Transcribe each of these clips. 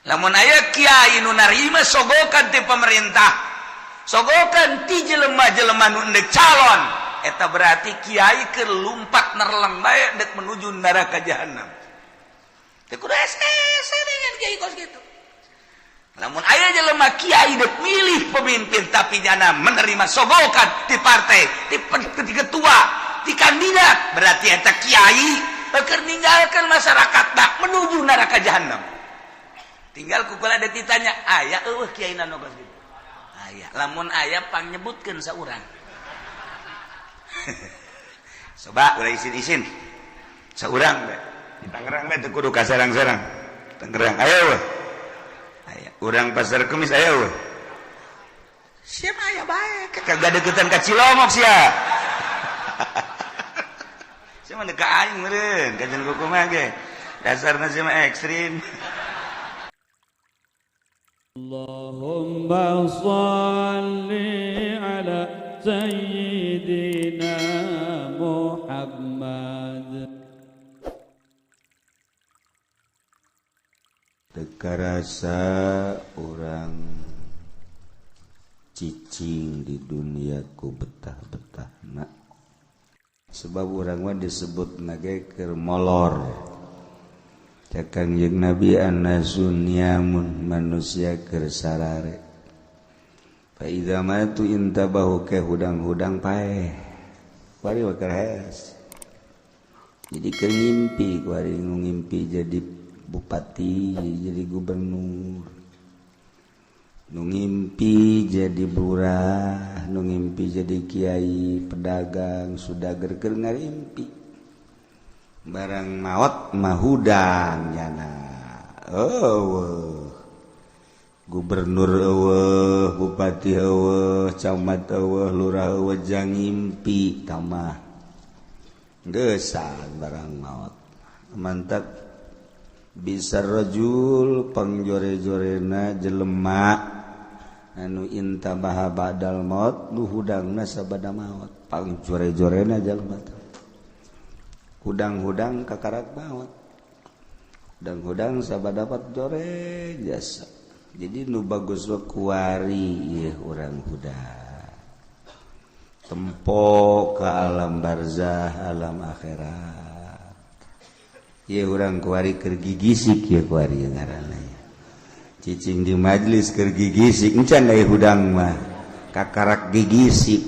Lamun aya kiai nu narima sogokan ti pemerintah, sogokan ti jelema-jelema nu endek calon, eta berarti kiai keur lumpat nerleng bae dek menuju neraka jahanam. Teu kudu hese dengan kiai kos kitu. Lamun aya jelema kiai dek milih pemimpin tapi jana menerima sogokan ti partai, ti ketua, ti kandidat, berarti eta kiai keur ninggalkeun masyarakat tak menuju neraka jahanam. Tinggal ku kula ditanya, aya eueuh kiai nu kos kitu? Aya. Lamun aya, pangnyebutkeun saurang. Coba ulah isin-isin. Saurang bae. Di Tangerang bae, teu kudu ka Serang-serang. Tangerang aya eueuh? Aya. Urang Pasar Kemis aya eueuh? Siapa aya bae? Kagak deketan ka Cilongok sia. Sia mah ka aing meureun, kajian kumaha ge. Dasarna sia mah ekstrim. اللهم صل على سيدنا محمد. Teu karasa urang cicing di dunia ku betah-betahna, sebab urang mah disebut nage keur molor. Cek Kangjeng Nabi, annasu niyamun, manusia keur sarare, fa idza matu intabahu, ke hudang-hudang paeh. Kuari we keur hees, jadi keur ngimpi. Kuari ngimpi jadi bupati, jadi gubernur, nu ngimpi jadi lurah, nu ngimpi jadi kiai, pedagang, sudager keur ngarimpi. Barang maot mah hudang nyana, eueuh gubernur eueuh, bupati eueuh, camat eueuh, lurah eueuh, jang ngimpi tamah geusan barang maot. Mantap bisa rajul, pangjore-jorena jelema anu intabaha ba'dal maut, nu hudangna sabada maot. Pangjore-jorena jelema teh hudang-hudang kakarak maot, hudang-hudang sabada dapat jore jasa. Jadi nu bagus mah kuari ieu urang hudang tempo ke alam barzah, alam akhirat. Ieu urang kuari keur gigisik, ieu kuari ngaranna cicing di majlis keur gigisik. Encan aya hudang mah kakarak gigisik,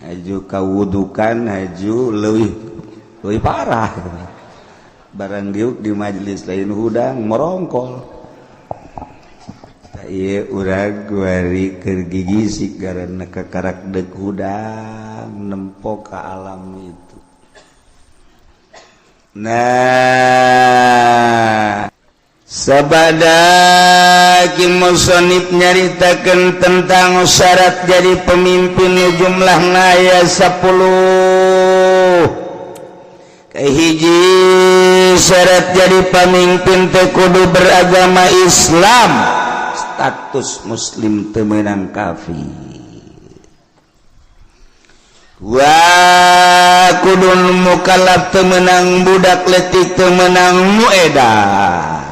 haju kawudukan, haju leuwih leuwih parah. Barang diuk di majlis lain hudang, morongkol. Ieu urang kuari keur gigisik karena kakarak dek hudang nempo ka alam itu. Nah, sabada ki musonif nyaritakeun tentang syarat jadi pemimpin, jumlahna aya 10. Hiji, syarat jadi pemimpin teh kudu beragama Islam, status muslim, teu meunang kafir. Wa kudu mukallaf, teu meunang budak letik, teu meunang nu edan.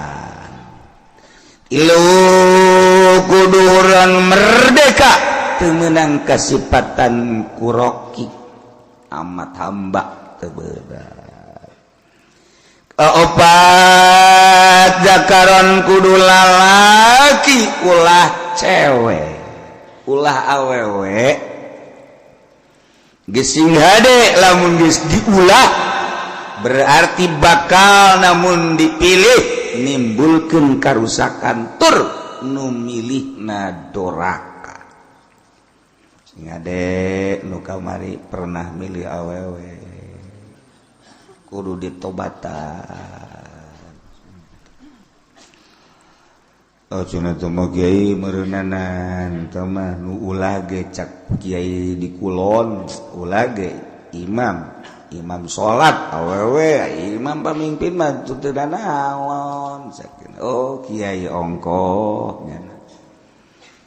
Tilu, kudu urang merdeka, teu meunang kasipatan kuroki amat, hamba teu beunang. Opat, zakaron, kudu lalaki, ulah cewek, ulah awewe. Gesing hade lamun geus diulah, berarti bakal namun dipilih nimbulkeun karusakan, tur nu milihna doraka. Sing hade nu kamari pernah milih awewe, kudu ditobatan. Oh, cenah teh mah kiai meureunnanan teh mah nu ulah ge, cak kiai di kulon, ulah ge imam imam salat awewe, imam pamimpin mah teu naon. Oh, kiai ongkoh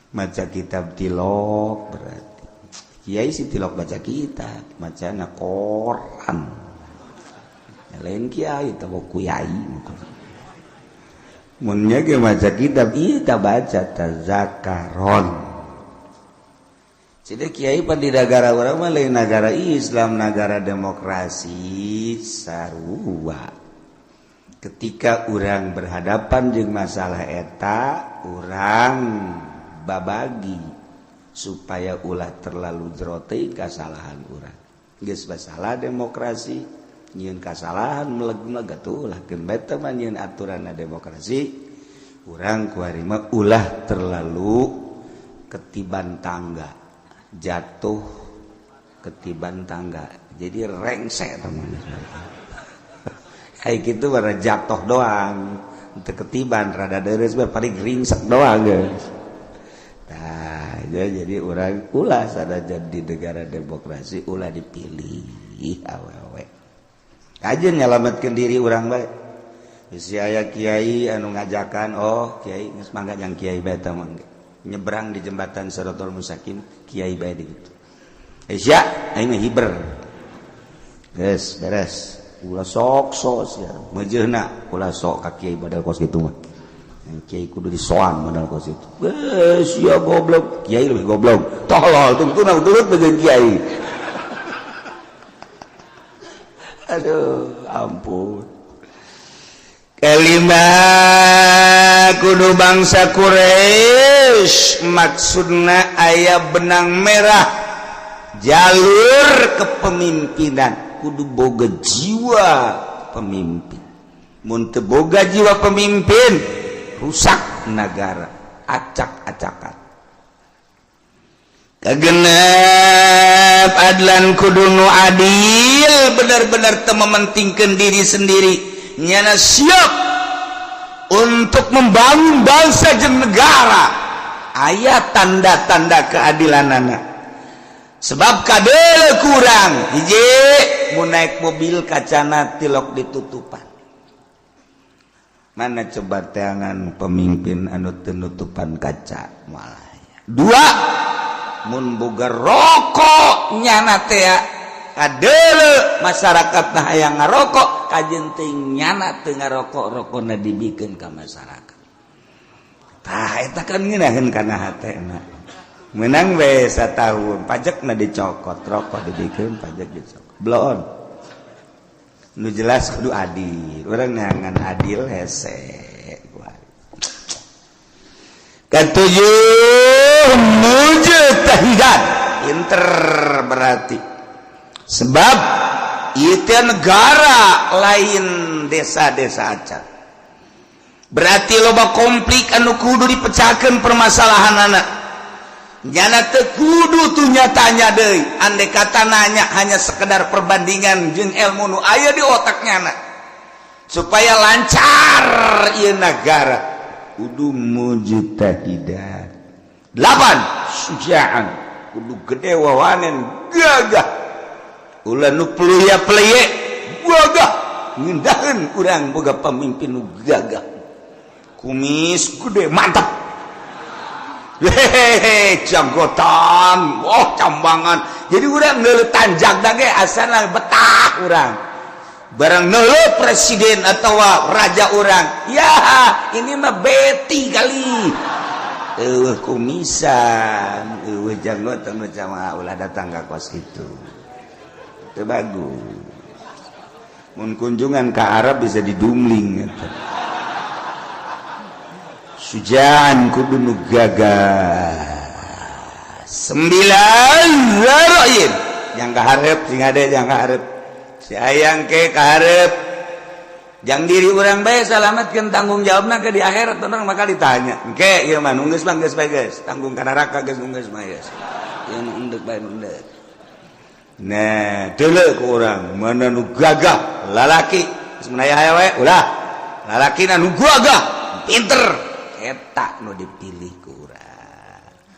maca kitab tilok, berarti kiai si tilok baca kitab, macana koran. Lain kiai, tahu kiai. Munnya ge maca kitab ieu tak baca tazakaron. Jadi kiai pan di negara urang mah lain negara Islam, negara demokrasi sarua. Ketika urang berhadapan jeung masalah eta, urang babagi supaya ulah terlalu jero teuing kasalahan urang. Geus masalah demokrasi, nyieun kasalahan meleg-meleg atuh ulah keun bae teh mah nyieun aturanna demokrasi. Urang kuari mah ulah terlalu ketiban tangga, jatuh ketiban tangga, jadi rengsek teman. Kayak gitu bara jatuh doang untuk ketiban rada deres paling ringsek doang, guys. Nah, jadi urang ulah sada jadi negara demokrasi ulah dipilih awewe aja, nyelamatkan diri urang bae. Bisi aya kiai anu ngajakan, oh kiai geus mangga jang kiai bae teh, mangga nyebrang di jembatan Siratal Mustaqim, kiai bae di gitu. Sia aing mah hiber. Geus beres. Ulah sok sok sia. Meujeuhna ulah sok ka kiai badal kos kitu mah. Kiai kudu disoan modal kos itu. Geus sia goblok, kiai lebih goblok. Tolol tungtuna turut bagian kiai. Aduh, ampun. Kelima kudu bangsa Quraisy, maksudna aya benang merah jalur kepemimpinan, kudu boga jiwa pemimpin. Mun teu boga jiwa pemimpin, rusak negara, acak-acakan. Kagenep adlan, kudu nu adil, benar-benar teu mementingkan diri sendiri, nyana siap untuk membangun bangsa jeung negara. Aya tanda-tanda keadilan anak, sebab kadele kurang hiji mau naik mobil kacana tilok ditutupan. Mana coba teangan pemimpin anu tenutupan kaca? Malah dua, mun boga rokok nyana teh kadele masyarakat nah hayang ngarokok, kajeun teuing nyana teu ngarokok, rokona dibikeun ka masyarakat. Tah, eta kan ngeunaheun kana hatena. Menang we satahun, pajakna dicokot, rokok dibikeun, pajak dicokot, bloon. Nu jelas kudu adil, urang neangan adil hese. Ketujuh, mujtahidan, pinter berarti, sebab itu negara lain desa-desa acan, berarti loba konflik anu kudu dipecahkan permasalahan. Anak nyana teu kudu tuh nyatanya deui, andai kata nanya hanya sekedar perbandingan jeung ilmu nu aya di otaknya anak supaya lancar ieu negara, kudu mujtahidan. Delapan, sujaan, kudu gede wawanen, gagah, ulah nu peluya peleye, gagah. Ngindaheun urang boga pamimpin nu gagah, kumis gede, mantap, hehehe, janggotan, oh cambangan, jadi urang neuleuh tanjak ge asana betah urang. Barang neuleuh presiden atau raja urang, ya ini mah beti kali, eueuh kumisan, eueuh janggotan, jamaah ulah datang ka kos itu, itu bagus. Mun kunjungan ke Arab bisa didumling gitu. Sujan, kudu nu gagah. Sembilan, zaroin yang kaharep sing ade, yang kaharep si ayang ke kaharep jang diri urang bae salamatkeun, tanggung jawabna ke di akhirat urang bakal ditanya. Engke ieu mah nu geus mah geus bae, geus tanggung ka neraka, geus nu geus mah geus ieu nu endek bae nu endek. Nah, deuleu ku urang mana nu gagah lalaki, geus menaya we ulah, lalaki nu gagah, pinter, eta nu dipilih ku urang.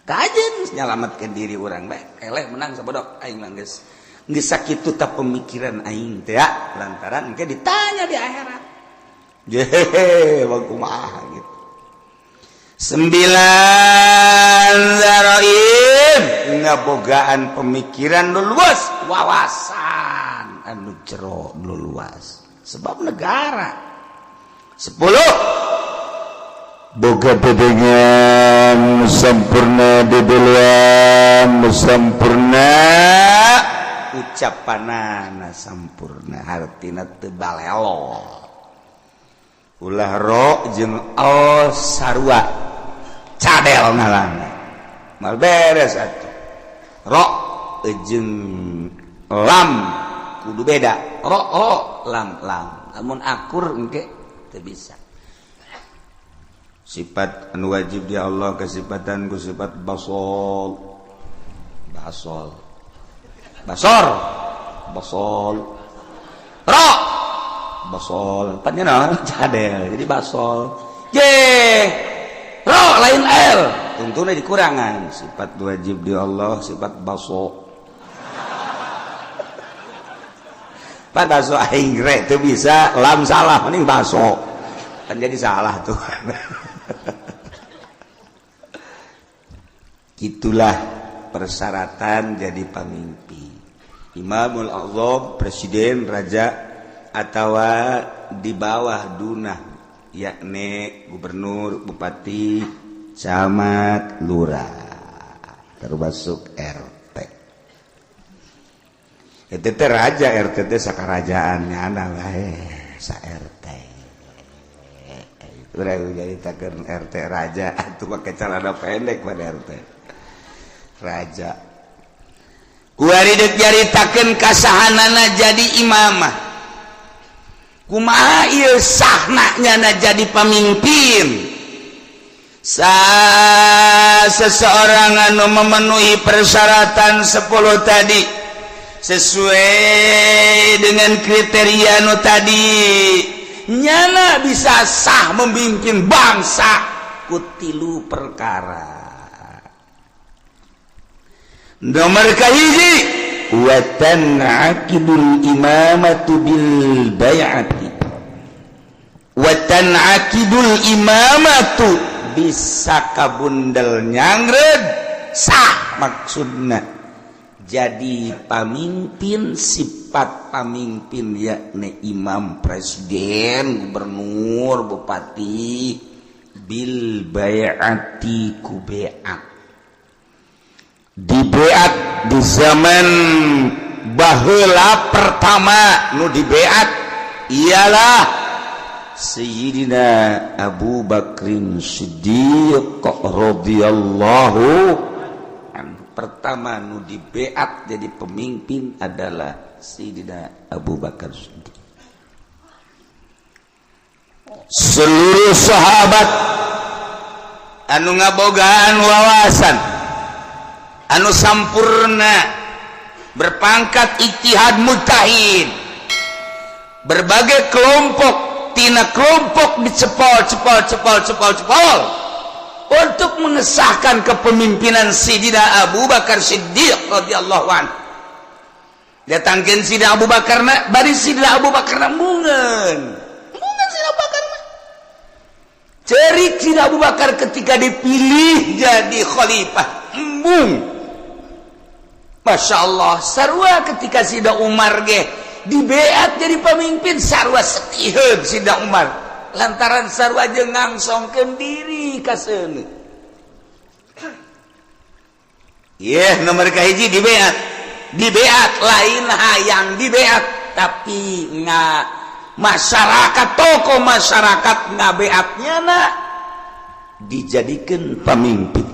Kajen nyalamatkeun diri urang bae, eleh menang sabodok aing mah geus geus sakitu ta pemikiran aing teh ya, lantaran engke ditanya di akhirat. Jehehe, kumaha gitu. Sembilan, zaroim, ngabogaan pemikiran nu luas, wawasan anu jero nu luas, sebab negara. 10. Boga dedengan sampurna, dedeluan sampurna, ucapanana sampurna, hartina teu balelo. Ulah ro jeung al sarua cadel ngalana mal beres atuh. Ro jeung lam kudu beda, ro ro lam lam, lamun akur engke teu bisa. Sifat anu wajib di Allah kesifatan ku sifat basol, basol, basor, basol, ro basol, pan naon cadel jadi basol. J ro lain l tungtuna dikurangan. Sifat wajib di Allah sifat baso. Pan baso aing re teu bisa lam salah mending baso kan jadi salah tuh. Itulah persyaratan jadi pemimpin. Imamul A'zam, presiden, raja, atau di bawah dunah, yakni gubernur, bupati, camat, lurah, termasuk RT. Itu teh raja, RT teh sakarajaannya anak bae sa RT. Urang jadi takeun RT raja atuh make celana pendek pada RT. Raja kuari deuk nyaritakeun kasahanana jadi imamah. Kumaha ieu sahna nyana jadi pamimpin? Seseorang anu memenuhi persyaratan 10 tadi sesuai dengan kriteria nu tadi, nyana bisa sah memimpin bangsa ku tilu perkara. Nomor kahiji, wa tan'aqidul imamatu bil bai'ati. Wa tan'aqidul imamatu bisa kabundel nyangred sah, maksudna jadi pamimpin, sifat pamimpin yakni imam, presiden, gubernur, bupati, bil bai'ati ku bai'at. Dibeat di zaman baheula pertama nu dibeat ialah Sayyidina Abu Bakrin Siddiq radhiyallahu anhu. Pertama nu dibeat jadi pemimpin adalah Sayyidina Abu Bakar Siddiq. Seluruh sahabat anu ngabogaan wawasan anu sampurna, berpangkat ijtihad mujtahid, berbagai kelompok tina kelompok dicepol cepol cepol cepol cepol untuk mengesahkan kepemimpinan Sayyidina Abu Bakar Siddiq radhiyallahu anhu. Datangkeun Sayyidina Abu Bakar na bari Sayyidina Abu Bakar na mungeun mungeun Sayyidina Abu Bakar mah. Cerik Sayyidina Abu Bakar ketika dipilih jadi khalifah, embung. Masya Allah, sarua ketika Sayyidina Umar ge dibeat jadi pemimpin, sarua setiheun Sayyidina Umar lantaran sarua jeung ngangsongkeun diri ka seuneu. Yeh, nomor kahiji dibeat. Dibeat lain hayang dibeat, tapi nga masyarakat, tokoh masyarakat ngabeatnya na dijadikan pemimpin.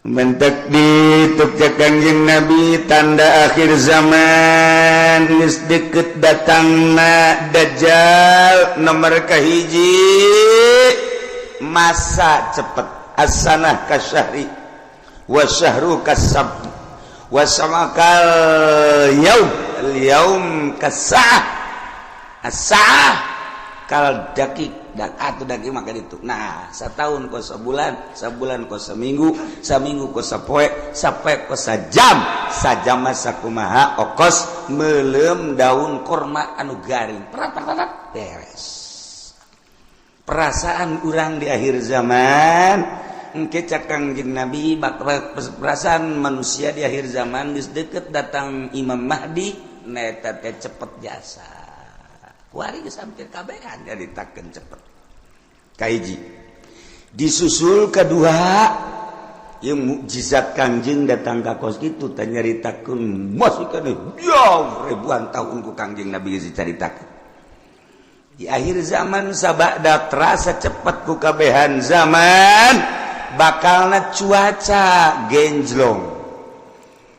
Mentek dituk Kangjeng Nabi tanda akhir zaman geus deket datangna Dajjal. Nomor kahiji masa cepet, as-sanah kasyahri wa syahru kasab wa samakal yaum al yaum kasa'ah as-sa'ah kal dakik dan atau daging maka itu. Nah, setahun kos sebulan, sebulan kos seminggu, seminggu kos sapoe, sapoe kos sajam, sajam masa kumaha okos melem daun korma anu garing. Perat perat beres. Perasaan urang di akhir zaman engke cak Kangjeng Nabi, perasaan manusia di akhir zaman geus deket datang Imam Mahdi, neta teh cepet jasa. Kuari geus hampir kabehan nyaritakeun cepet. Kahiji disusul kedua yang mukjizat Kangjeng datang ka kos kitu teh nyaritakeun masih keneh jauh ribuan tahun ku Kangjeng Nabi geus dicaritakeun. Di akhir zaman sabada terasa cepat ku kabehan zaman bakalna cuaca genjlong.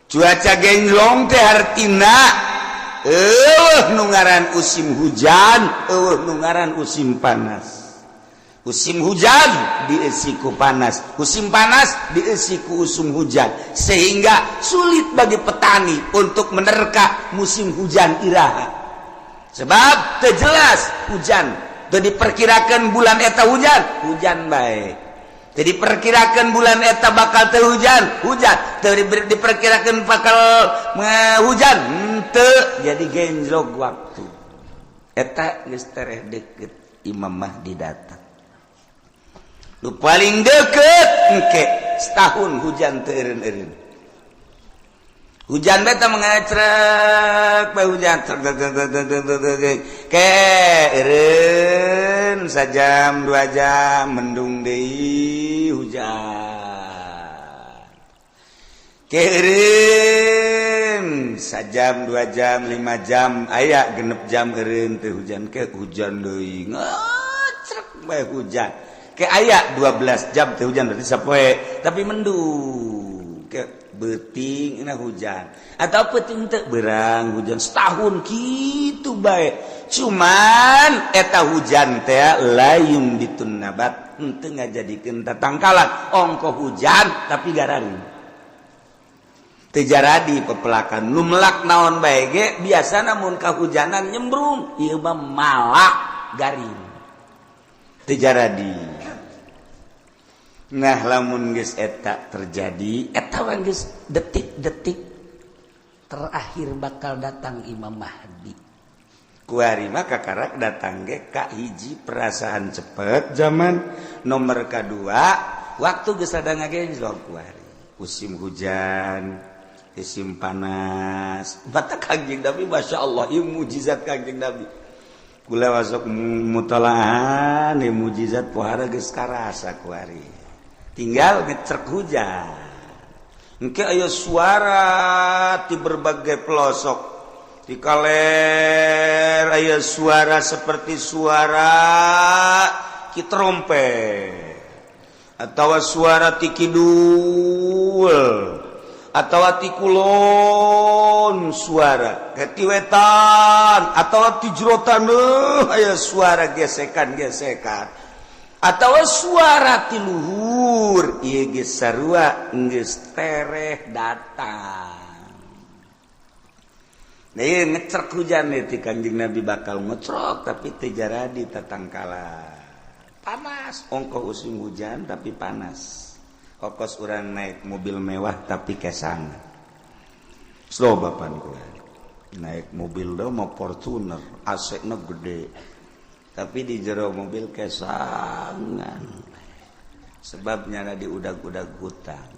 Cuaca genjlong teh hartina eueuh nu ngaran musim hujan, eueuh nu ngaran musim panas. Musim hujan diisi ku panas, musim panas diisi ku usum hujan, sehingga sulit bagi petani untuk menerka musim hujan iraha, sebab teu jelas hujan. Teu diperkirakan bulan eta hujan, hujan bae. Teu diperkirakan bulan eta bakal teu hujan, hujan. Teu diperkirakan bakal hujan, henteu. Jadi genjlok waktu eta geus tereh deket Imam Mahdi datang. Nu paling deket engke setahun hujan teu eureun-eureun. Hujan beta mengecrek bae, hujan trek trek trek trek trek trek trek. Ke eureun sajam 2 jam, mendung deui, hujan. Ke eureun sajam, 2 jam, 5 jam, aya 6 jam eureun teu hujan, ke hujan deui, ngecrek bae hujan. Ke aya 12 jam teu hujan, berarti sapoe tapi mendung. Ke beuting na hujan atau peuting teu berang hujan. Setahun kitu bae, cuman eta hujan teh la yumbitun nabat, henteu ngajadikeun tatangkalan. Ongko hujan tapi gararing, teu jaradi pepelakan. Nu melak naon bae ge biasana mun kahujanan nyembrung, ieu mah malak garing, teu jaradi. Nah, lamun geus eta terjadi, eta mah geus detik-detik terakhir bakal datang Imam Mahdi. Kuari mah kakarak datang ge ka hiji perasaan cepet zaman, nomor kedua waktu geus ada ngagenjlok kuari musim hujan, musim panas. Batak Kangjeng Nabi, Masya Allah, ieu mukjizat Kangjeng Nabi. Kula masuk mutalaah nih, mukjizat pohara geus karasa kuari. Tinggal ngecrek hujan engke aya suara di berbagai pelosok. Di kaler aya suara seperti suara ki trompet atau suara ti kidul atau ti kulon, suara ti wetan atau ti jero taneuh aya suara gesekan-gesekan atau suara ti luhur. Ieu geus sarua geus tereh datang. Nah, ieu ngecrek hujan ti Kangjeng Nabi bakal ngecrok tapi teu jaradi tatangkalan. Panas ongkoh musim hujan tapi panas, kokos urang naik mobil mewah tapi kesangan. Slow bapan kula naik mobil do mau Fortuner, AC na gede, tapi di jero mobil kesangan, sebabnya di udag-udag hutang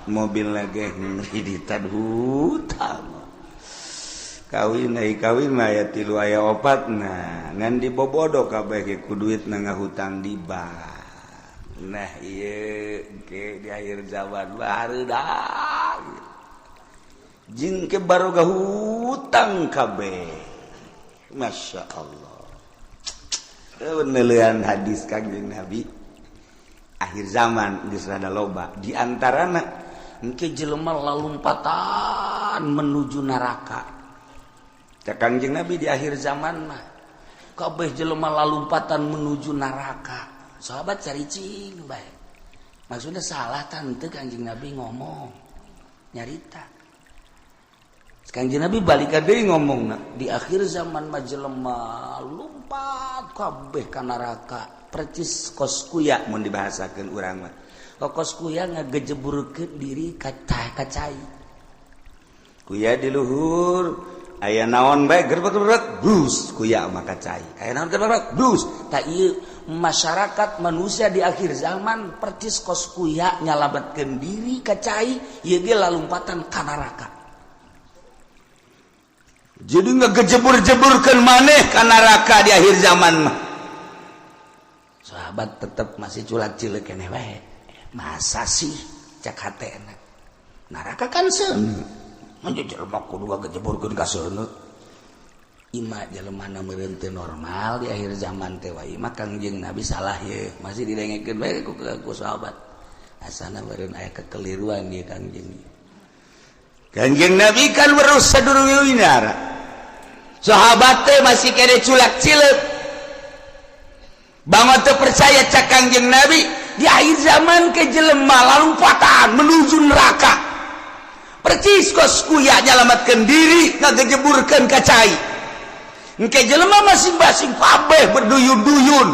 mobil lagi, kreditan hutang. Kawin ai kawin mah aya tilu, aya opat. Nah, ngan dibobodo kabeh ku duit na ngahutang di bank. Nah, ieu ke di akhir zaman barudak jeung ke baroga hutang kabeh. Masya Allah, penelian hadis Kangjeng Nabi akhir zaman geus rada loba. Di antarana engke jelema lalumpatan menuju neraka. Cak Kangjeng Nabi, di akhir zaman mah kabeh jelema lalumpatan menuju neraka. Sahabat caricing bae, maksudnya salah tante Kangjeng Nabi ngomong nyarita. Kangjeng Nabi balik deui ngomong, di akhir zaman mah jelema lumpat kabeh ka neraka percis kos kuya. Mun dibahasakeun urang mah kos kuya ngagejeburkeun diri ka cai, kuya di luhur aya naon bae gerbek-gerbek bus, kuya mah ka cai, aya naon gerbek bus. Tak ieu masyarakat manusia di akhir zaman percis kos kuya nyalametkeun diri ka cai, ieu ge lalumpatan ka neraka. Jadi ngegejebur-jeburkeun maneh ka neraka di akhir zaman mah. Sahabat tetep masih culak cileuk keneh wae. Masa sih cak hatena. Neraka kan seuneu. Mun jelema kudu ngagejeburkeun ka seuneu. Ima jelema na meureun teu normal di akhir zaman teh wae mah Kangjeng Nabi salah ye. Masih didengekeun bae ku sahabat. Asana meureun aya kekeliruan ieu Kangjeng. Kangjeng Nabi kan weruh sadurunge. Sahabat teh masih kene culak cileuk. Bangun teu percaya cak Kangjeng Nabi di akhir zaman ke jelema lompatan menuju neraka. Percis kos kuya nyalamatkeun diri ngagejeburkeun ka cai. Engke jelema masing-masing kabeh berduyun-duyun.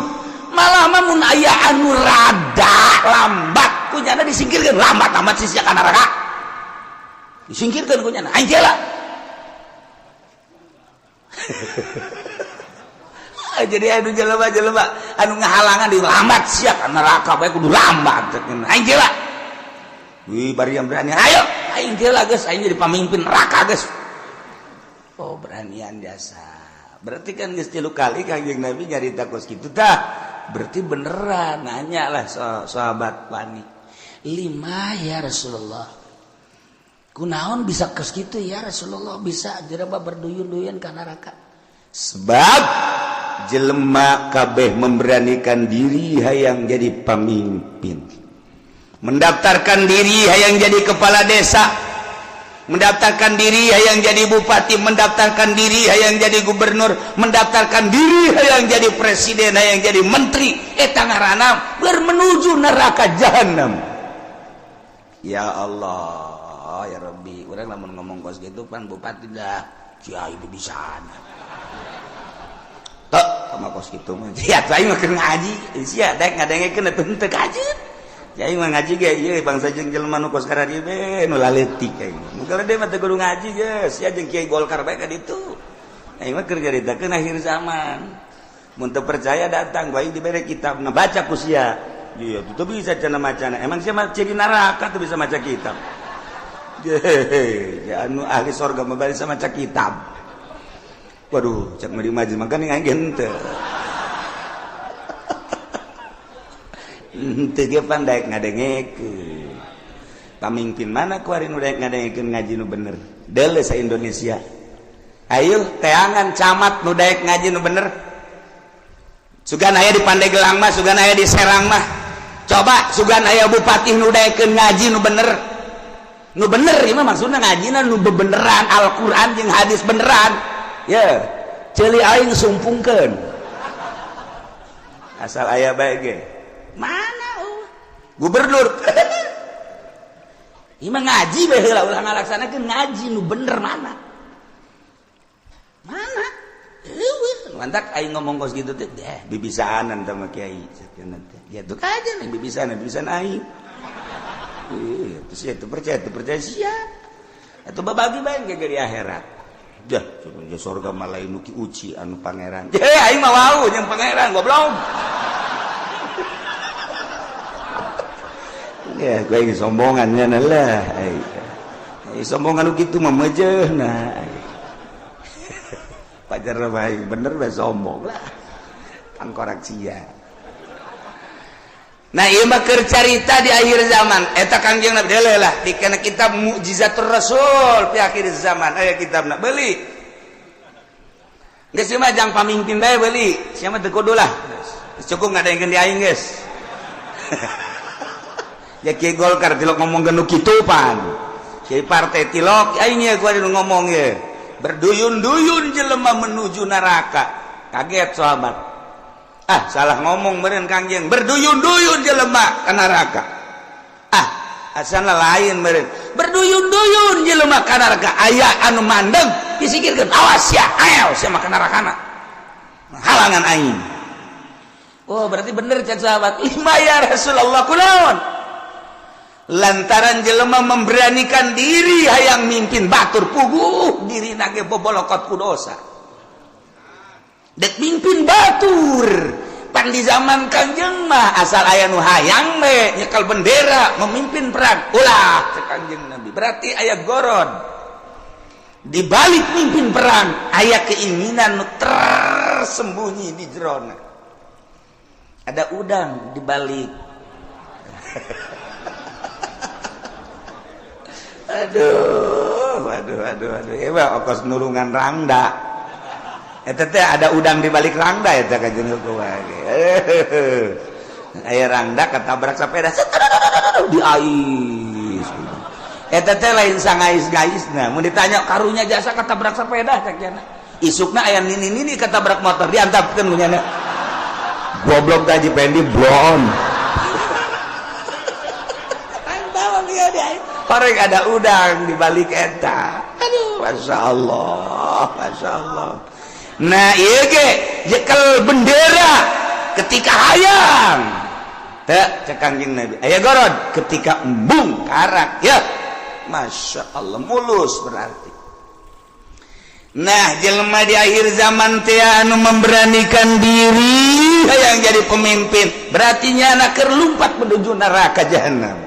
Malah mah mun aya anu rada lambat kunyana disingkirkeun, lambat amat sih ka neraka. Disingkirkeun kunyana aing lah. Jadi anu jelema-jelema anu ngahalangan di lambat sia ka neraka bae kudu lambat aing lah. Wih bari yang berani ayo aing lah geus, aing jadi pamimpin neraka geus. Oh beranian jasa. Berarti kan geus 3 kali Kangjeng Nabi nyarita kos kitu tah. Berarti beneran nanya lah sahabat panik. Lima ya Rasulullah. Kunaon bisa kos kitu ya Rasulullah, bisa jelema berduyun-duyun ka neraka. Sebab jelema kabeh memberanikan diri hayang jadi pamimpin. Mendaftarkan diri hayang jadi kepala desa, mendaftarkan diri hayang jadi bupati, mendaftarkan diri hayang jadi gubernur, mendaftarkan diri hayang jadi presiden, hayang jadi menteri. Eta ngaranna bermenuju neraka jahanam. Ya Allah, ya Rabbi, urang lamun ngomong kos gitu pan bupati dah kiai bisa. Tok sama kos kitu mah. Sia aing mah keur ngaji, sia daek ngadengekeun atuh henteu kajeun. Aing mah ngaji ge ieu bangsa jeung jelema nu kos karadieu be nu laletik aing. Nu gede mah teu kudu ngaji geus, sia jeung kiai Golkar bae ka ditu. Aing mah keur nyaritakeun akhir zaman. Mun teu percaya datang bae dibere kitab, nah baca ku sia. Iya, teu bisa cenah macana. Emang sia mah ciri neraka teu bisa maca kitab. Ye, anu ahli sorga mah bisa maca kitab. Waduh, cak mah di majelis mah geuning aing henteu. Henteu ge pan daek ngadengekeun. Pamimpin mana kuari nu daek ngadengekeun ngaji nu bener? Deuleu sa Indonesia. Ayo teangan camat nu daek ngaji nu bener. Sugan aya di Pandeglang mah, sugan aya di Serang mah. Coba sugan aya bupati nu daekeun ngaji nu bener. Nu bener ieu mah maksudna ngajina nu bebeneran Al-Qur'an jeung hadis beneran. Ya, ceuli aing sumpungkeun. Asal aya bae ge. Mana gubernur? Ieu mah ngaji bae heula ulah ngalaksanakeun ngaji nu bener mana? Mana? Eueuh, mantak aing ngomong kos kitu teh deh bibisaanan teh mah kiai cenah teh. Ya tuh aja nih bibisaanan, bibisan aing. Iya, terus ya teu percaya sia. Atuh babagi bae ge di akhirat. Jah, ya surga mah lain nu ki uci anu pangeran. Ye, aing mah wau jeung pangeran goblok. Ya, gue ini sombongannya lah. Sombongan gitu mah mejeuh nah. Pajar bae bener bae sombong lah. Tangkorak sia. Nah, ieu mah keur carita di akhir zaman. Eta Kangjeng Nabi deuleu lah di kana kitab Mukjizatur Rasul fi akhir zaman. Aya kitabna beuli. Geus mah jang pamimpin bae beuli. Sia mah teu kudu lah. Cukup ngadengkeun di aing geus. Ya kiai Golkar tilok ngomong nu kitu pan. Kiai partai tilok aing ye gua ngomong ye. Berduyun-duyun jelema menuju neraka. Kaget sahabat. Ah, salah ngomong meureun Kangjeng. Berduyun-duyun jelema ka neraka. Ah, asana lain meureun. Berduyun-duyun jelema ka neraka. Aya anu mandeg disingkirkeun. Awas sia, ayo sia mah ka nerakana. Halangan aing. Oh, berarti bener cek sahabat. Lima ya Rasulullah kunaon? Lantaran jelema memberanikan diri hayang mimpin batur puguh diri nage bobolokot ku dosa. Dek mimpin batur. Pan di zaman Kangjeng mah asal aya nu hayang we nyekal bendera memimpin perang. Ulah cek Kangjeng Nabi. Berarti aya gorod. Di balik mimpin perang aya keinginan nu tersembunyi di jerona. Ada udang di balik. Aduh, aduh, aduh, aduh. Ieu okos nulungan rangda. Eta teh ada udang di balik rangda eta kajeun kumaha ge. Aya rangda ketabrak sepeda di ais. Eta teh lain sangais-gaisna. Mun ditanya karunya jasa ketabrak sepeda cak jana. Isukna aya nini-nini ketabrak motor diantapkeun ku nyana. Goblok teh Haji Pendi blon. Horeng ada udang di balik eta. Aduh, masya Allah, masya Allah. Nah, ieu ge jekel bendera ketika hayang. Teu cek Kangjeng Nabi. Aya gorod ketika embung karak ya. Masya Allah, mulus berarti. Nah, jelema di akhir zaman teh anu memberanikan diri hayang jadi pemimpin, berarti nyana keur lumpat menuju neraka jahanam.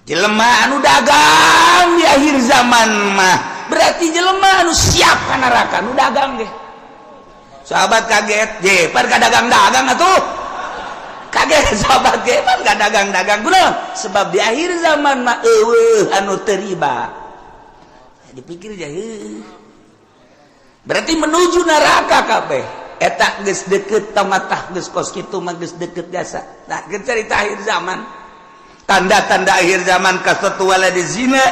Jelema anu dagang di akhir zaman mah berarti jelema anu siap ka neraka nu dagang ge. Sahabat kaget, je par ka dagang-dagang atuh. Kaget sahabat ge par ka dagang-dagang kunaon? Sebab di akhir zaman mah eueuh anu teu riba. Dipikir aja, berarti menuju neraka kabeh. Eta geus deket tamatah geus kos kitu mah geus deket jasa. Nah, cerita akhir zaman. Tanda-tanda akhir zaman kasatu waladi zina,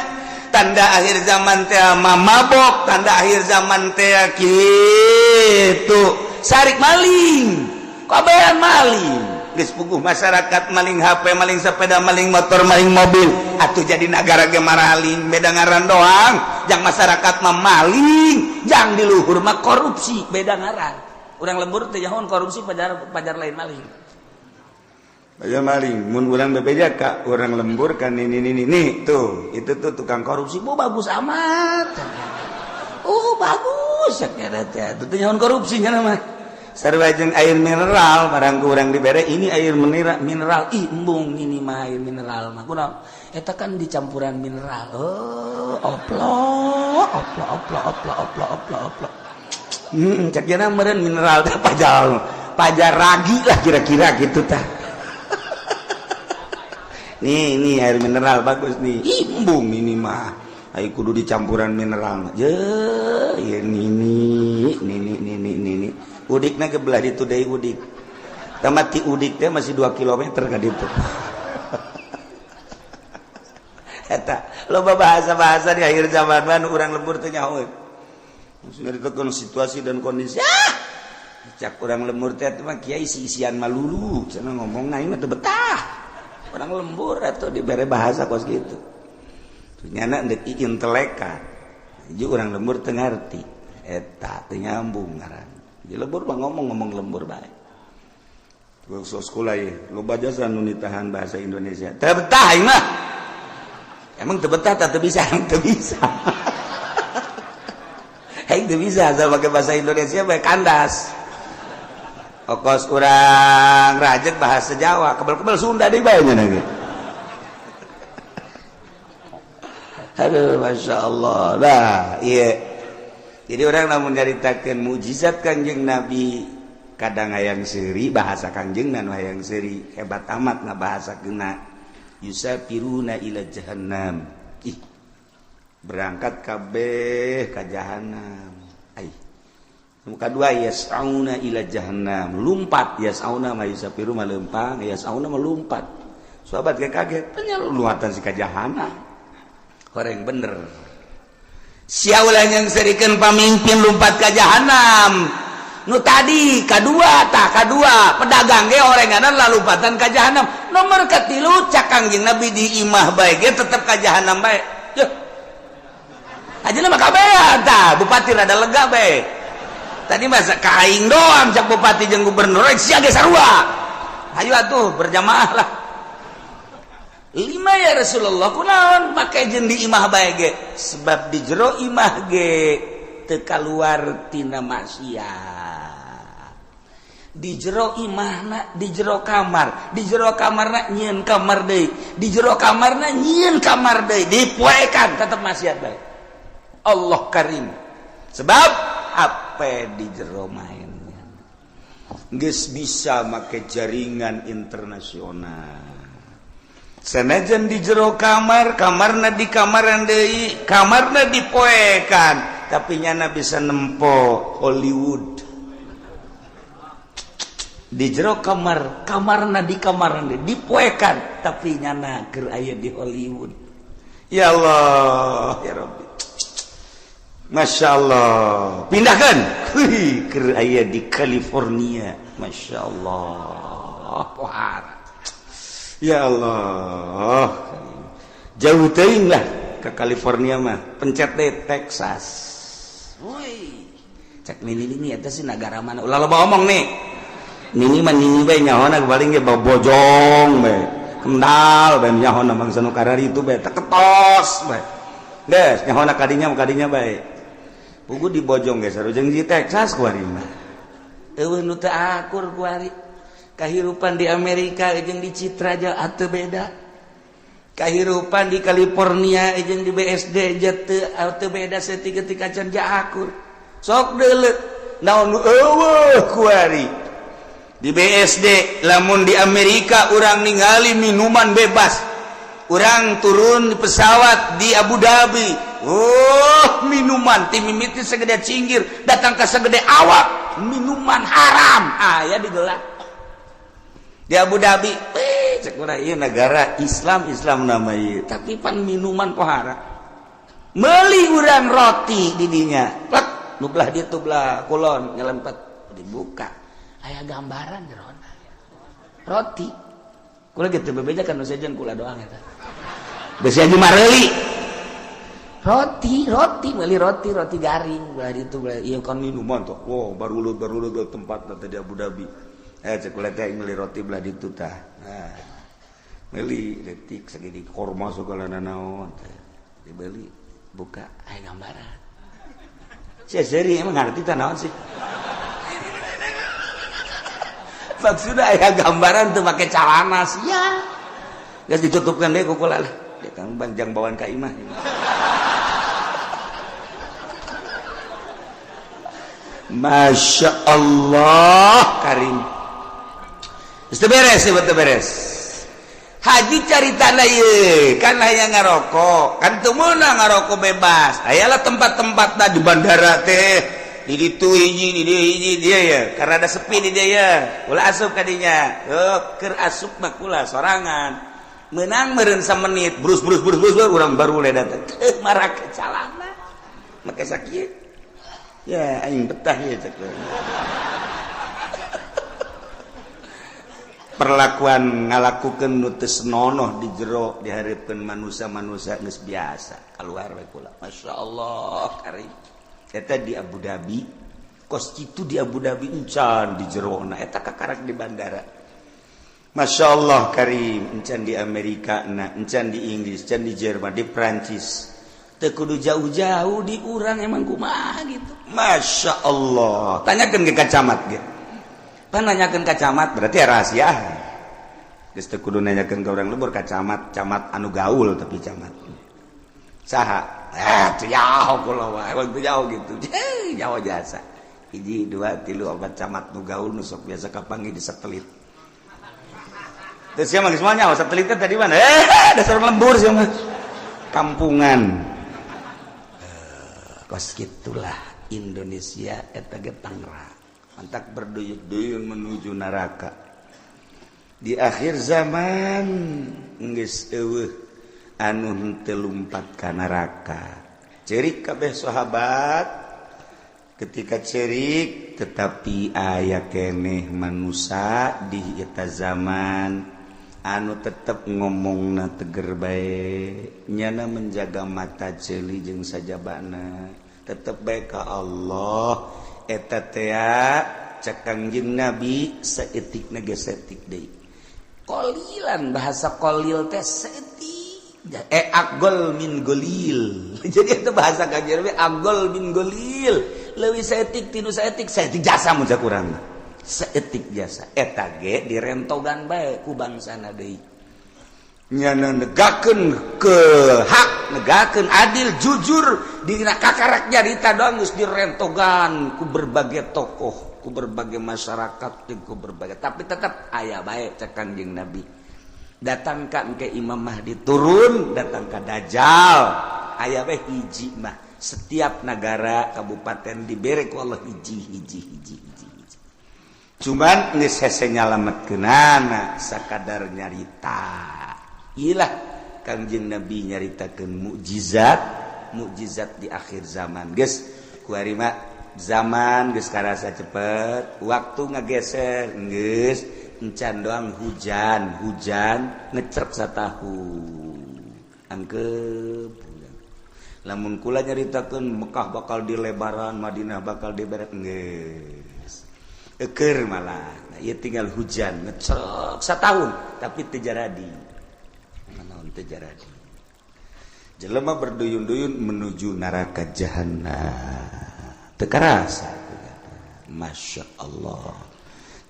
tanda akhir zaman teh mabok, tanda akhir zaman teh kitu sarik maling, kabehan maling. Geus puguh masyarakat maling HP, maling sepeda, maling motor, maling mobil. Atuh jadi nagara ge maraling, beda ngaran doang. Jang masyarakat mah maling, jang di luhur mah korupsi, beda ngaran. Urang lembur teh nyahoan korupsi pajar pajar lain maling. Ayo maling, mun urang bebeja ka urang lembur kan ini ini ini tuh, itu tuh tukang korupsi, oh bagus amat. Oh bagus ya kira teh, itu teh nyahoan korupsi nya mah. Sarua jeung air mineral, barang ku urang dibere ini air mineral, mineral ih embung ini mah air mineral mah. Kunaon? Eta kan dicampuran mineral. Oh, oplo, oplo, oplo, oplo, oplo, oplo, oplo. Cek jana meureun mineral teh pajar, pajar ragi lah kira-kira gitu tah. Nih, ini air mineral bagus nih. Ih, embung ini mah. Ayo kudu dicampuran mineral. Je, ya nini, nini, nini, nini. Udikna ke belah ditu deui udik. Tamat ti udik teh masih 2 km ka ditu. Eta loba bahasa-bahasa di akhir zaman mah urang lembur teh nyaho. Nyaritakeun situasi dan kondisi. Ah! Cak urang lembur teh mah kiai isi-isian malulu, cenah ngomong aing mah teu betah. Orang lembur atau diberi bahasa kos gitu. Nyana ndek intelekan. Jadi orang lembur teu ngarti. Eta teu nyambung ngaran. Di lembur mah ngomong-ngomong lembur bae. Sok sekolah ye, loba jasa nu nitahan bahasa Indonesia. Teu betah aing mah. Emang teu betah teu bisa, teu bisa. Aing teu bisa asal pakai bahasa Indonesia bae kandas. Okos urang rajek bahasa Jawa, kebel-kebel Sunda deui bae nya ge. Aduh, masya Allah. Nah, iya. Jadi orang lamun nyaritakeun mukjizat Kangjeng Nabi, kadang hayang seuri bahasa Kangjeng dan hayang seuri hebat amat ngabahasakeunna. Yusafiruna ila jahannam. Ih, berangkat kabeh ka jahannam. Ai. Muka dua yas'auna ila jahannam, lumpat yas'auna ma yusafiru ma lempang, yas'auna ma lumpat. Sahabat kayak kaget, luatan si ka jahannam. Horeng bener. Sia ulah yang serikeun pamimpin lumpat ka jahannam. Nu tadi kadua tah kadua pedagang ge horenganan lalumpatan ka jahannam. Nomor katilu cak Kangjeng Nabi di imah bae ge tetep ka jahannam bae. Yuh. Ajeuna mah kabehan tah, bupati rada lega bae. Tadi masa ka aing doang cak bupati jeung gubernur sia ge sarua. Hayu atuh berjamaah lah. Lima ya Rasulullah kunaon make jeung di imah bae ge? Sebab di jero imah ge teu kaluar tina maksiat. Di jero imahna di jero kamar, di jero kamarna nyieun kamar deui, di jero kamarna nyieun kamar deui, dipoekan tetep maksiat bae. Allah karim sebab HP di jero main geus bisa make jaringan internasional. Sanajan di jero kamar, kamarna di kamaran deui, kamarna dipoekan, tapi nyana bisa nempo Hollywood. Di jero kamar, kamarna di kamaran deui dipoekan, tapi nyana keur aya di Hollywood. Ya Allah, ya Rabbi. Masya Allah, pindahkan keur aya di California. Masya Allah, pohara. Ya Allah, jauh teuing lah ke California mah, pencet deh Texas. Woi, cek nini ini eta sih negara mana? Ulah loba omong nih. Nini mah nini bae nyahona paling ge bojong bae. Kendal bae nyahona bangsa nu kararitu bae teketos bae. Geus nyahona kadinya kadinya bae. Pugu di Bojong geus sarujeng di Texas kuari mah. Eueuh nu teu akur kuari. Kahirupan di Amerika jeung di Citra atuh beda. Kahirupan di California jeung di BSD teu atuh beda saeutik ketika can akur. Sok deuleu naon nu eueuh kuari. Di BSD lamun di Amerika urang ningali minuman bebas. Urang turun di pesawat di Abu Dhabi. Oh, minuman ti mimiti segede cinggir datang ke segede awak, minuman haram aya digelar di Abu Dhabi. Cek urang ieu negara Islam, Islam nama ieu, tapi pan minuman pohara. Meuli urang roti di dinya, plek nu belah dieu tuh belah kulon nyelempet, dibuka aya gambaran jerona roti. Kula gitu bebeja kan nu sejen kula doang eta besi aja mareuli roti, roti beli roti, roti garing belah itu belah iya kan minuman tuh. Wow, baru baru ke tempat tadi Abu Dhabi, cek kula teh beli roti belah ditu tah. Nah, beli detik segini korma segala nanaon teh dibeli, buka aya gambaran. Sia seri emang ngerti tah naon sih maksudnya. Aya gambaran tuh make calana sia. Geus ditutupkan deh ku kula lah. Dia kan banjang bawaan ka imah. Masya Allah karim. Geus teu beres, teu beres. Haji cari tanah ieu kan aya ngarokok kan teu meunang ngarokok bebas. Ayalah tempat-tempatna di bandara teh di ditu hiji, di dieu hiji dia ya, karena ada sepi di dia ya ulah asup kadinya. Oh, keur asup mah kula sorangan menang meureun samenit brus brus brus brus urang baru le datang marake calana make sakieu ya aing betah ya cek. Perlakuan ngalakukeun nu teu senonoh di jero dihareupeun manusia-manusia geus biasa keluar we kula. Masya Allah karim, eta di Abu Dhabi kos kitu di Abu Dhabi encan di jerona eta kakarak di bandara. Masya Allah karim, encan di Amerika na, encan di Inggris, encan di Jerman, di Prancis, teu kudu jauh-jauh di urang emang kumaha gitu. Masya Allah, tanyakeun ke camat ge. Pan nanyakeun ka camat berarti ya rahasia. Geus teu kudu nanyakeun ka urang lembur ka camat, camat anu gaul tapi camat. Saha? Teu jauh kula wae, emang teu jauh gitu. Jauh jasa. Hiji, dua, tilu, opat camat nu gaul nu sok biasa kapanggih di satelit. Terus siapa geus moal nyaho satelit teh tadi mana? Dasar lembur sia mah. Kampungan. Kos kitulah Indonesia eta ge Tangerang. Mantak berduyun-duyun menuju neraka. Di akhir zaman geus eueuh anu henteu lumpat ka neraka. Cerik kabeh sahabat ketika cerik, tetapi aya keneh manusia di eta zaman anu tetep ngomongna teger bae, nyana menjaga mata ceuli jeung sajabana tetep bae ka Allah. Eta tea cek Kangjeng Nabi saeutik ge saeutik deui qolilan, bahasa qolil teh saeutik, agol min golil. Jadi itu bahasa Kangjeng Nabi agol min golil, leuwih saeutik tinu saeutik, saeutik jasa mun kurang saeutik jasa. Eta ge direntogan bae ku bangsana deui, nyana negakeun ke hak, negakeun adil jujur. Dina kakarak nyarita doang geus direntogan ku berbagai tokoh, ku berbagai masyarakat, jeung ku berbagai, tapi tetap aya bae cek Kangjeng Nabi. Datangkan ke Imam Mahdi turun, datang ke Dajjal. Aya bae hiji mah setiap negara kabupaten dibere ku Allah hiji hiji hiji hiji hiji. Cuman geus hese nyalametkeunana sakadar nyarita. Ilah Kangjeng Nabi nyaritakeun mukjizat mukjizat di akhir zaman. Geus kuari mah zaman geus karasa cepet, waktu ngageser geus encan doang hujan, hujan ngecrek satahun. Angkep lamun kula nyaritakeun Mekah bakal dilebaran, Madinah bakal diberet, geus eker malah. Nah, ieu tinggal hujan ngecrek satahun tapi teu jaradi. Naon teu jaradi? Jelema berduyun-duyun menuju neraka jahanam. Teu karasa. Masya Allah,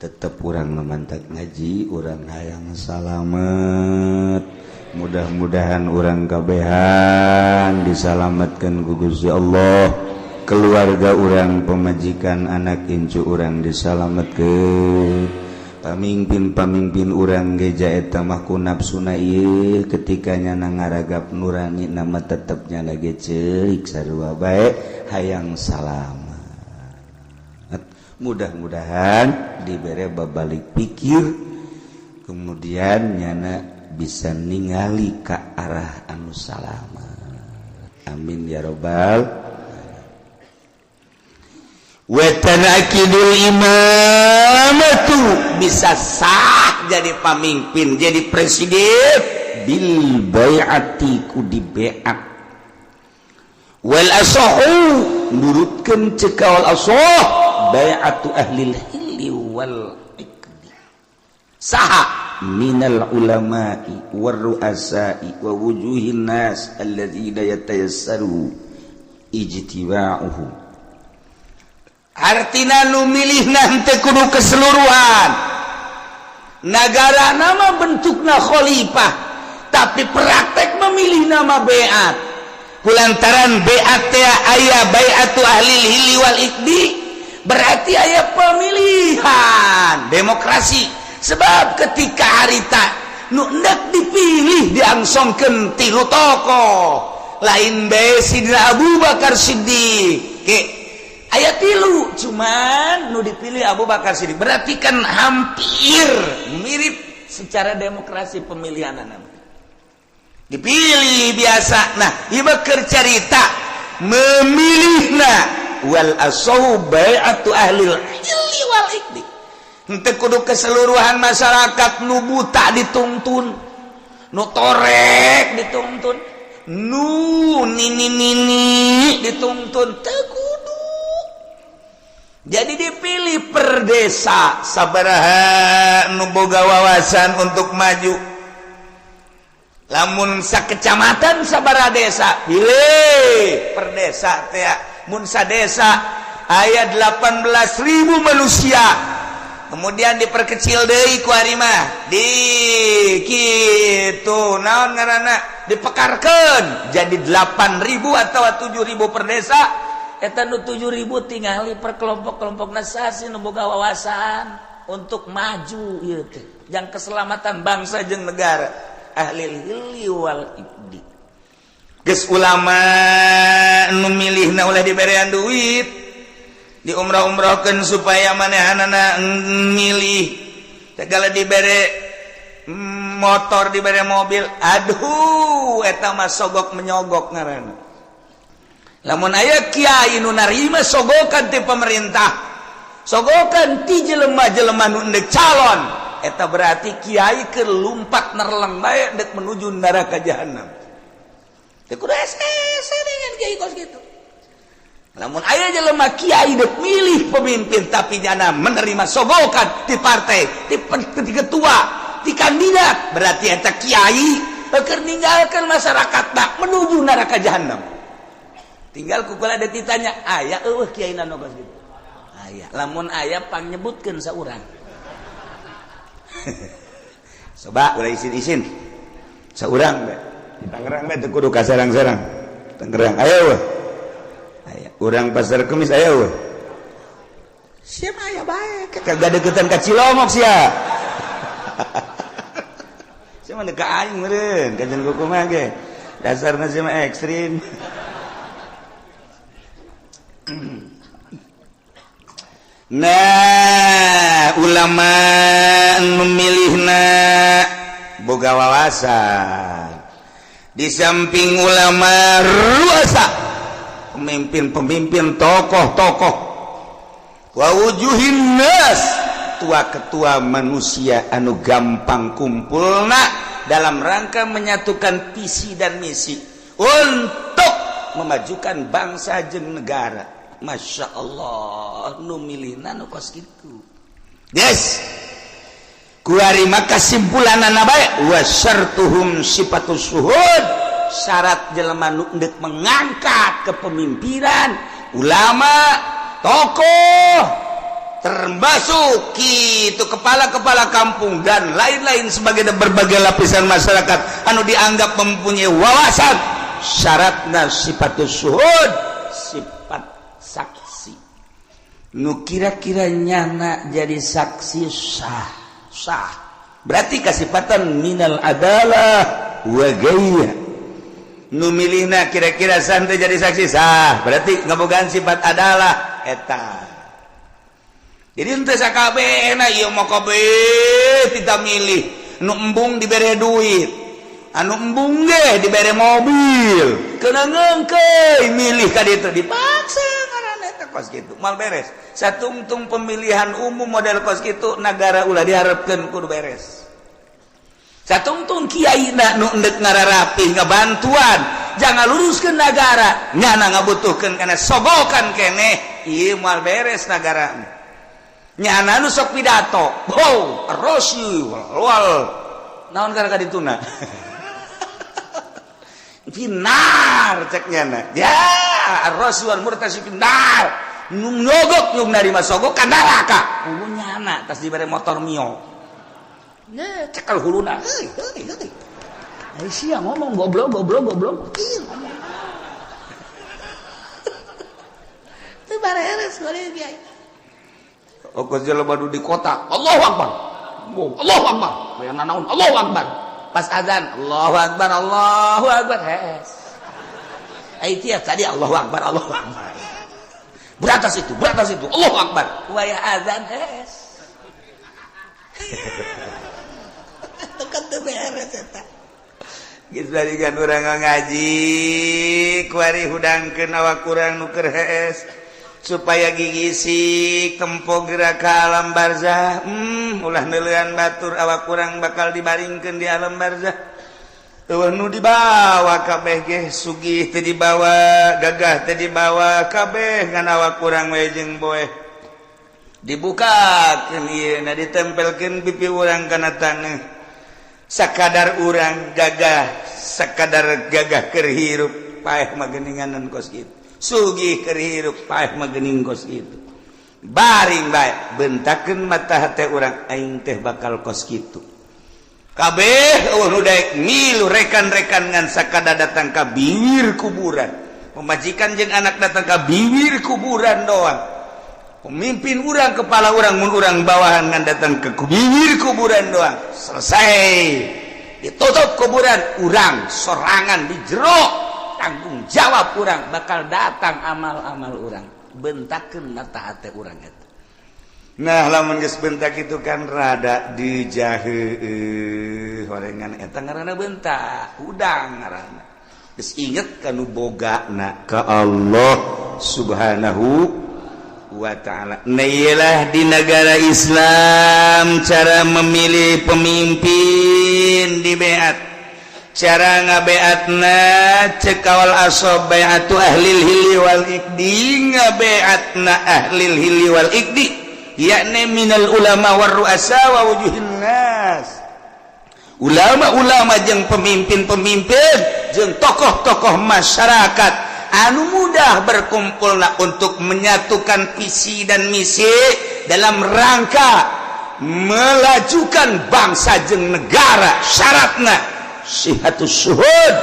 tetap urang memantak ngaji, urang hayang salamet. Mudah-mudahan urang kabehan disalamatkan ku Gusti Allah, keluarga urang, pemajikan, anak incu urang disalamatkan, pamimpin-pamimpin urang geja eta mah ku nafsuna ieu. Ketika nyana ngaragap nurani nama tetepnya lagi ceurik sarua bae hayang salamat. Mudah-mudahan dibere babalik pikir, kemudian nyana bisa ningali ke arah anu salamat. Amin ya robbal. Wa tanakidul imamatu, bisa sah jadi pamimpin, jadi presiden, bil bai'ati, ku di baiat. Wal asahu, nurutkeun cek kaul asah, bai'atu ahlil hilli wal iqdi. Saha? Minal ulama'i war ru'asa'i wa wujuhin nas alladzina yatayassaru ijtiba'uhum. Artina nu milih nanti kudu keseluruhan negara. Nama bentukna khalifah, tapi praktek memilih nama beat. Kulantaran beat teh aya bai'atu ahli hilli wal iqdi, berarti aya pemilihan demokrasi. Sebab ketika harita nu hendak dipilih diangsongkeun tilu tokoh lain bae, Sidina Abu Bakar Siddiq ke aya tilu, cuman nu dipilih Abu Bakar Siddiq. Berarti kan hampir mirip secara demokrasi pemilihan anak dipilih biasa. Nah, ieu keur carita memilihna. Wal asahu bai'atu ahli hilli wal iqdi. Henteu kudu keseluruhan masyarakat. Nu buta dituntun, nu torek dituntun, nu nini nini dituntun, teu kudu. Jadi dipilih per desa sabaraha nu boga wawasan untuk maju. Lamun sakecamatan sabaraha desa, pilih per desa teh. Mun sadesa aya 18.000 manusia, kemudian diperkecil deui ku ari mah di kitu, naon ngaranna, dipekarkeun jadi 8000 atau 7000 per desa. Eta nu 7000 tingali per kelompok-kelompok nasasi nu boga wawasan untuk maju ieu teh yang keselamatan bangsa jeung negara, ahli hilli wal iqdi. Geus ulama nu milihna ulah diberean duit, diumrah-umrahkeun supaya manehanana milih. Segala dibere motor, dibere mobil, aduh, eta mah sogok menyogok ngaranna. Lamun aya kiai nu narima sogokan ti pemerintah, sogokan ti jelema-jelema nu endek calon, eta berarti kiai keur lumpat nerleng bae dek menuju neraka jahanam. Teu kudu hese dengan kiai kos kitu. Lamun aya jelema kiai dek milih pemimpin tapi nyana menerima sogokan di partai, di ketua, di kandidat, berarti eta kiai keur ninggalkeun masyarakat tak menuju neraka jahanam. Tinggal ku kula ditanya, aya eueuh kiai nu kos kitu? Aya. Lamun aya, pangnyebutkeun saurang. Coba ulah isin-isin, saurang bae di Tangerang bae, teu kudu ka Serang-Serang. Tangerang aya eueuh? Urang Pasar Kemis aya euweuh? Sia mah aya bae, kagak deketan ka Cilongok sia. Sia mah ka aing meureun, kajian kumaha ge. Dasarna sia mah ekstrim. Nah, ulama memilihna boga wawasan. Di samping ulama ruasa, pemimpin-pemimpin, tokoh-tokoh, wa wujuhin nas, ketua-ketua manusia anu gampang kumpulna dalam rangka menyatukan visi dan misi untuk memajukan bangsa jeung negara. Masya Allah, nu milihna nu kos kitu. Yes, kuari maka kesimpulanana bae wa syartuhum sifatus syuhud, syarat jelema nu endek mengangkat kepemimpinan ulama, tokoh, termasuk itu kepala-kepala kampung dan lain-lain sebagai berbagai lapisan masyarakat anu dianggap mempunyai wawasan, syaratna sifatus syuhud, sifat saksi nu kira-kira nyana jadi saksi sah sah, berarti kasifatan minal adalah wa gaya. Nu milihna kira-kira santai jadi saksi sah, berarti ngabogaan sifat adalah eta. Jadi henteu sakabehna ieu mah, kabeh tidak milih nu embung dibere duit, anu embung ge dibere mobil, kena ngeungkeuy milih ka ditu, dipaksa ngaranna eta. Kos kitu mal beres. Satungtung pemilihan umum model kos kitu, negara ulah diharapkeun kudu beres. Satungtung kiai nu endek ngararapih ngabantuan jangan luruskeun negara, nyana ngabutuhkeun kana sogokan keneh, ieu moal beres negara. Nyana nu sok pidato, oh rosi wal naon kana kadituna finnar, cek nyana ya rosi wal murtasi finnar, nu nyogok nu narima sogok ka neraka. Hulu nyana tas dibere motor Mio. Ne cekel huluna, heuy heuy heuy. Ai sia ngomong goblok goblok goblok. Ieu ngomong. Teu bareres bari kiai. Okos jelema nu di kota, Allahu Akbar. Allahu Akbar. Hayang nanaon Allahu Akbar. Pas azan, Allahu Akbar, Allahu Akbar. Hes. Ai tiap tadi Allahu Akbar, Allahu Akbar. Beratas itu, beratas itu, Allahu Akbar. Wayah azan hes. Tekan teu beres eta. Geus balikan urang ngaji, kuari hudangkeun awak urang nu keur hees supaya gigisik tempo gerak ke alam barzah. Ulah neuleuan batur, awak kurang bakal dibaringkeun di alam barzah. Euweuh nu dibawa kabeh ge, sugih teu dibawa, gagah teu dibawa, kabeh ngan awak kurang we jeung boeh. Dibukakeun ieu na, ditempelkeun pipi urang kana taneuh. Sakadar urang gagah, sakadar gagah keur hirup, paeh mah geuninganan kos kitu. Sugih keur hirup, paeh mah geuning kos kitu. Baring bae, bentakeun mata hate urang, aing teh bakal kos kitu. Kabeh euweuh nu daek milu rekan-rekan ngan sakada datang ka bibir kuburan. Pemajikan jeung anak datang ka bibir kuburan doang. Pemimpin urang, kepala urang, mun urang bawahan ngan datang ke bibir kuburan doang. Selesai. Ditutup kuburan, urang sorangan di jero, tanggung jawab urang bakal datang amal-amal urang. Bentakeun mata hate urang eta. Nah, lamun geus bentak itu kan rada dijahe horengan eta ngaranna bentak, udang ngaranna. Geus inget kanu bogana ka Allah Subhanahu wa ta'ala. Nah, iyalah di negara Islam cara memilih pemimpin di beat. Cara ngabeatna cek kawal asob bai'atu ahlil hilli wal iqdi, ngabeatna ahlil hilli wal iqdi yakni minal ulama war ru'asa wa wujuhin nas, ulama-ulama jeung pemimpin-pemimpin jeung tokoh-tokoh masyarakat anu mudah berkumpulna untuk menyatukan visi dan misi dalam rangka melajukan bangsa jeung negara. Syaratna sifatus syuhud,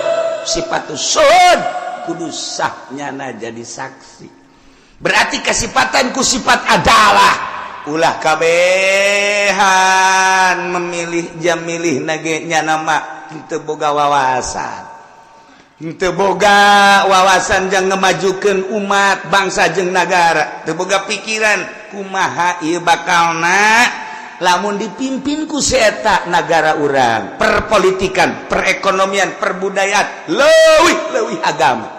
sifatus syuhud, kudu sah nyana jadi saksi. Berarti kasipatan ku sifat adalah ulah kabehan memilih jam milih nage nya nama teu boga wawasan, teu boga wawasan jang ngemajukeun umat, bangsa jeung nagara, teu boga pikiran kumaha ieu bakalna lamun dipimpin ku si eta nagara urang, perpolitikan, perekonomian, perbudayaan, leuwih leuwih agama.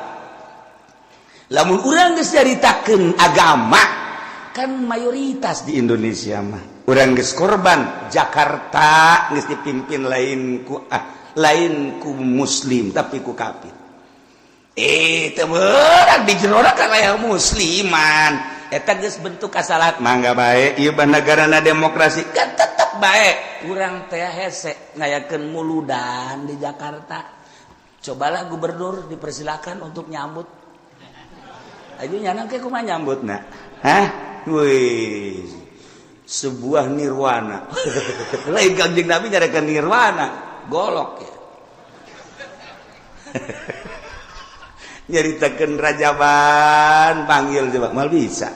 Lamun urang geus nyaritakeun agama kan mayoritas di Indonesia mah, urang geus korban Jakarta geus dipimpin lain ku ah, lain ku muslim tapi ku kafir. Eh, teu beurang di jero kan aya musliman. Eta geus bentuk kasalahan. Mangga bae ieu negarana demokrasi kan tetep bae urang teh hese ngayakeun muludan di Jakarta. Cobalah gubernur dipersilakan untuk nyambut. Ayo nyana ke kumaha nyambut na? Hah? Wih, sebuah nirwana. Lain Kanjeng Nabi nyarekan nirwana, golok ya. Nyaritakeun rajaban panggil coba mal bisa.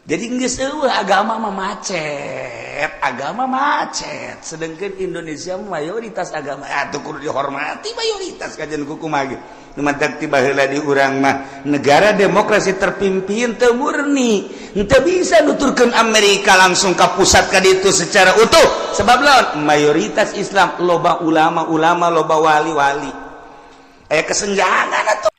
Jadi geus eueuh agama mah macet, agama macet. Sedangkan Indonesia mayoritas agama atuh kudu dihormati mayoritas kajian kumaha ge. Nu matak ti baheula di urang mah negara demokrasi terpimpin teu murni. Teu bisa nuturkeun Amerika langsung ka pusat ka ditu secara utuh. Sebab lawan mayoritas Islam, loba ulama-ulama, loba wali-wali. Aya kesenjangan atuh.